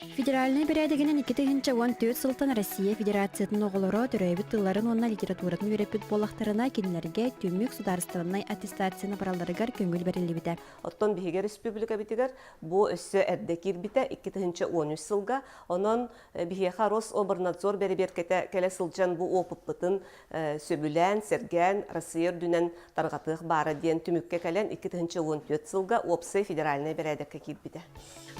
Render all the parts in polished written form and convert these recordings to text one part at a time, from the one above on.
Федеральнай бэрээдэгинэн 2014 сылтан Россия Федерациятын оҕолоро төрөөбүт тылларын уонна литературатын үөрэппит буоллахтарына, кинилэргэ түмүк судаарыстыбаннай аттестацияны баралларыгар көҥүл бэриллибитэ. Оттон биһиги республикабытыгар бу өссө эрдэ киирбитэ 2013 сылга. Онон биһиэхэ Рособорнадзор бэрэбиэркэтэ кэлэ сылдьан бу опыппытын сөбүлээн, сэргээн Россия үрдүнэн тарҕатыах баара диэн түмүккэ кэлэн 2014 сылга уопсай федеральнай бэрээдэккэ киирбитэ.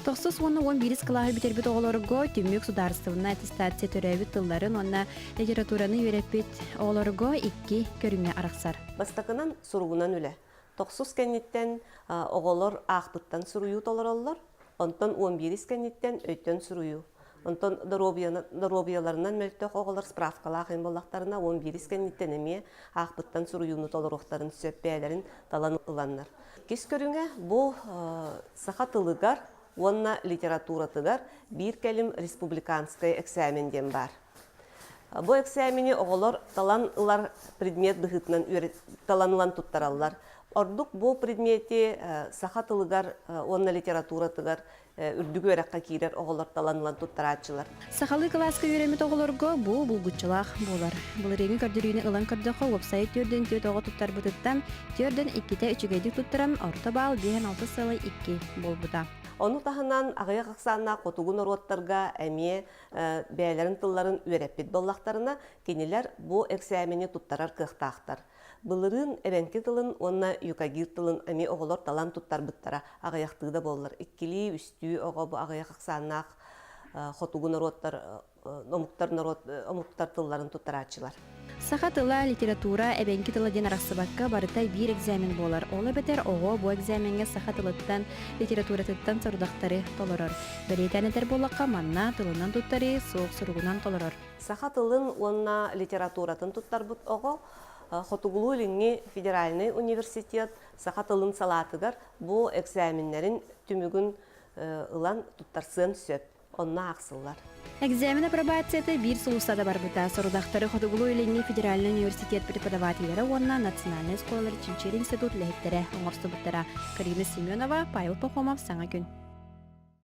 Тохсус уонна уон биирис кылааһы бүтэрбит оҕолорго түмүк судаарыстыбаннай аттестация төрөөбүт тылларын уонна литератураны үөрэппит оҕолорго икки көрүҥҥэ арахсар. Бастакынан суругунан үлэ. Тохсус кэнниттэн оҕолор аахпыттан суруйуу толороллор, онтон уон биирис кэнниттэн өйтөн суруйуу. Онтон доруобуйаларынан мөлтөх оҕолор справкалаах им буоллахтарына уон биирис кэнниттэн эмиэ аахпыттан суруйууну толоруохтарын сөп бэйэлэрин талан ыланнар. Иккис көрүҥэ бу саха тылыгар уонна литературатыгар биир кэлим республиканскай эксээмэн диэн баар. Бу эксээмэни оҕолор талан ылар предмет быһыытынан талан ылан туттараллар. Ордук бу предмети саха тылыгар уонна литературатыгар үрдүк үөрэххэ киирэр оҕолор талан ылан туттарааччылар. Сахалыы кылааска үөрэммит оҕолорго бу булгуччулаах буолар. Былырыыҥҥы көрдөрүүнү ылан көрдөххө, уопсайа түөрдэн түөрт оҕо туттарбытыттан түөрдэн иккитэ үчүгэйдик туттаран, орто баал биэһэн алта сыалай икки буолбута. Ону таһынан аҕыйах ахсааннаах хотугу норуоттарга эмиэ бэйэлэрин тылларын үөрэппит буоллахтарына, кинилэр бу эксээмэни туттарар кыахтаахтар. Былырыын эбэҥки тылын уонна юкагир тылын эмиэ оҕолор талан туттарбыттара аҕыйахтыы да буоллар. Иккилии, үстүү оҕо бу аҕыйах ахсааннаах хотугу норуоттар омуктар норуот омуктар тылларын туттарааччылар. Саха тыла, литература, эбэҥки тыла диэн арахсыбакка барыта биир экзамен буолар. Ол эбэтэр оҕо бу экзамеҥҥа саха тылыттан, литературатыттан сорудахтары толорор. Бэлиэтээн этэр буоллахха, манна тылынан туттарыы суох суругунан толорор. Саха тылын уонна литературатын туттарбыт оҕо Хотугулуу-Илиҥҥи федеральнай университет саха тылын салаатыгар бу экзаменнэрин түмүгүн ылан туттарсыан сөп. Онно аахсыллар. Экзамен апробацията биир сулуста барбыта. Сорудахтары Хотугулуу-Илиҥҥи федеральнай университет преподавателлэрэ уонна Национальнай оскуолалар чинчийэр институт үлэһиттэрэ оҥорсубуттара. Карина Семенова, Павел Пахомов, Саҥа күн.